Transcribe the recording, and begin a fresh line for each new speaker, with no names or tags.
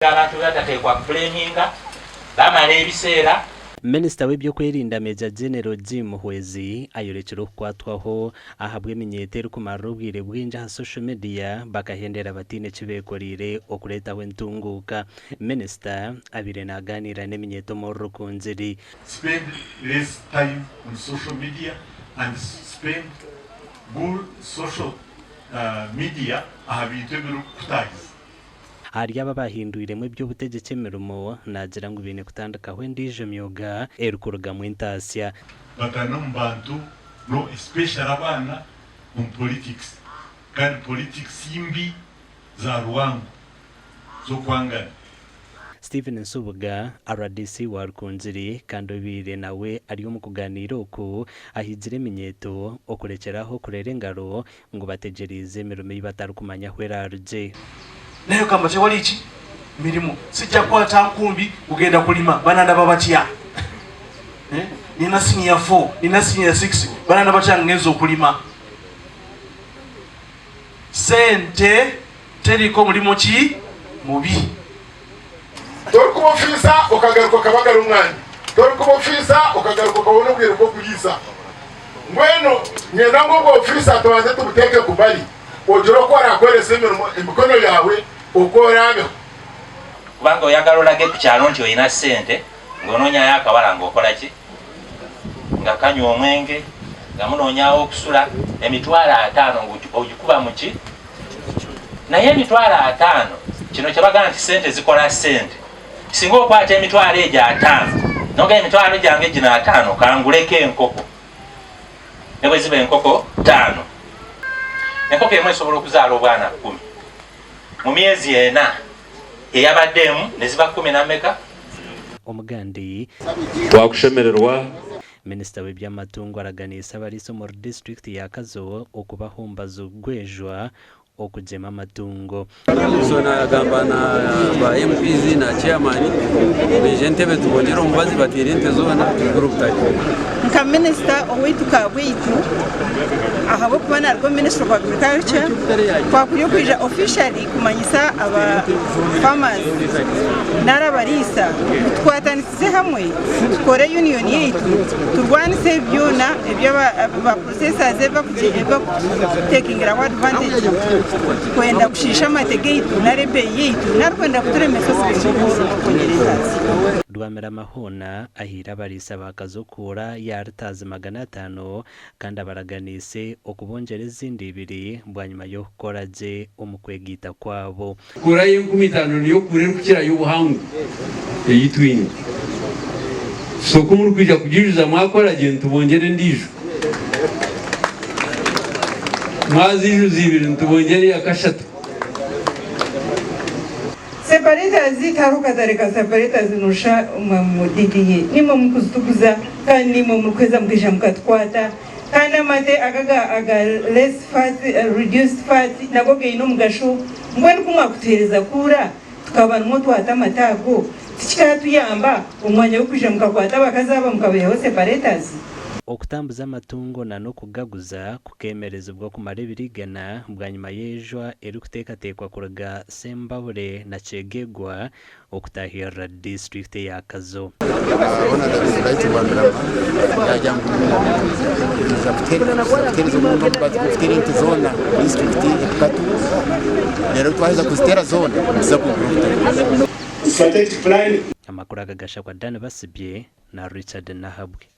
Abantu be batateekwa kubleminga bamara ebiseera.
Minisita w'eby'okwerinda Major General Jim Muhwezi ayorekire okukwatwaho ahabw'eminyeeto erikumarira obwire bwingi aha social media bakahendera bataine ki bekoreire okureetaho entunguuka. Minisita abaire nagaaniira n'eminyeeto omuri Rukungiri.
Spend less time on social media and spend good social media aha bintu ebirikukutahiza.
Ahari abo abahindwiremu eby'obutegyeki emirimo, naagira ngu baine kutandikaho endiijo myoga erikurugamu entaasya.
Batana omu bantu no especially abaana omu politics kandi politics mbi za rwango zokwangana.
Stephen Nsubuga, rdc wa Rukungiri kandi obaire nawe ari omu kuganiira oku, ahigire eminyeeto okurekyera aho kurera engaro ngu bategyereize emirimo ei batarikumanya ahu eraarugye.
Naye ogamba tewali ki mirimu sijja kukwata nkumbi kugenda kulima banandaba batya eh? Nina senior 4 nina senior 6 banandaba batya ngenze okulima sente teriko mulimu ki mubi.
Torikuba ofiisa okagaruka okabagara omwani. Torikuba ofiisa okagaruka okabona obwire bw'okuriisa. Mbwenu niinyenda ngu obwo bufiisa tubanze tubuteeke kubari, ogire oku oraakoresa emirimo emikono yaawe oku oraabeho.
Kubanga oyagala olage ku kyalo nti olina ssente ng'onoonyayo akawala ng'okola ki? Nga kanywa omwenge, nga munoonya aw'okusula, emitwalo ataano ng'ogikuba mu ki? Naye emitwalo ataano, kino kye bagamba nti ssente zikola ssente. Singa okwata emitwalo egyo ataano nogamba emitwalo gyange gino ataano kanguleko enkoko ne bwe ziba enkoko ttaano, enkoko emu esobola okuzaala obwana kkumi mu myezi ena, eyabadde emu ne ziba kkumi na mmeka?
Omugandi.
Twakushemererwa.
Minisita w'eby'amatungo araganiise abariisa omuri disiturikiti ya Kazo okubaha omubazi gw'ejwa okugyema amatungo.
So nagamba na ba MPs na chairman baije entebe tubongyere omubazi bateere ente zoona tugure obutare.
Nka minisita owaitu ka bwaitu ahabw'okuba naruga omu ministry of agriculture twakuriyo kwija officially kumanyisa aba farmers nari abariisa ngu tukwatanisize hamwe tukore union yaitu turwanise ebi byona ebi aba processors ebi bakutekingiraho advantage kwenda kushiisha amate gaitu nari ebeeyi yaitu nari kwenda kuturemesa okwongyera entaasya.
Rwamirama hoona ahaire abariisa ba Kazokuura ya ritaazi 500 kandi abaraganiise okubongyera ezindi ibiri bwanyima y'okukora gye omu kwegaita kwabo.
Kura y'enkumi itaano niyo kura erikukirayo obuhango ei twine. So ku murikwija kugiijuza mwakora gye nitubongyera endiijo. Mwaziijuza ibiri nitubongyera eya kashatu.
Separators tihariho katare ka separators nosha mu DDA nimwe murikuzituguza kandi nimwe murikuheza mukaija mukatukwata kandi amate aga aga less fat reduced fat nago gaine omugasho mbwenu kumwakutuhereza kuura tukaba nimwo twata amate ago tikikatuyamba omumwanya gwokwija mukakwata abakazi aba mukabaihaho separators.
Okutambuza amatungo na n'okugaguza kukeemerezibwa okumara ebiro igana bwanyima y'ejwa erikuteekateekwa kuruga Sembabule na Kyegegwa okutaahirira disiturikiti eya Kazo. Amakuru aga gashakwa Dan Basibye na Richard Nahabwe.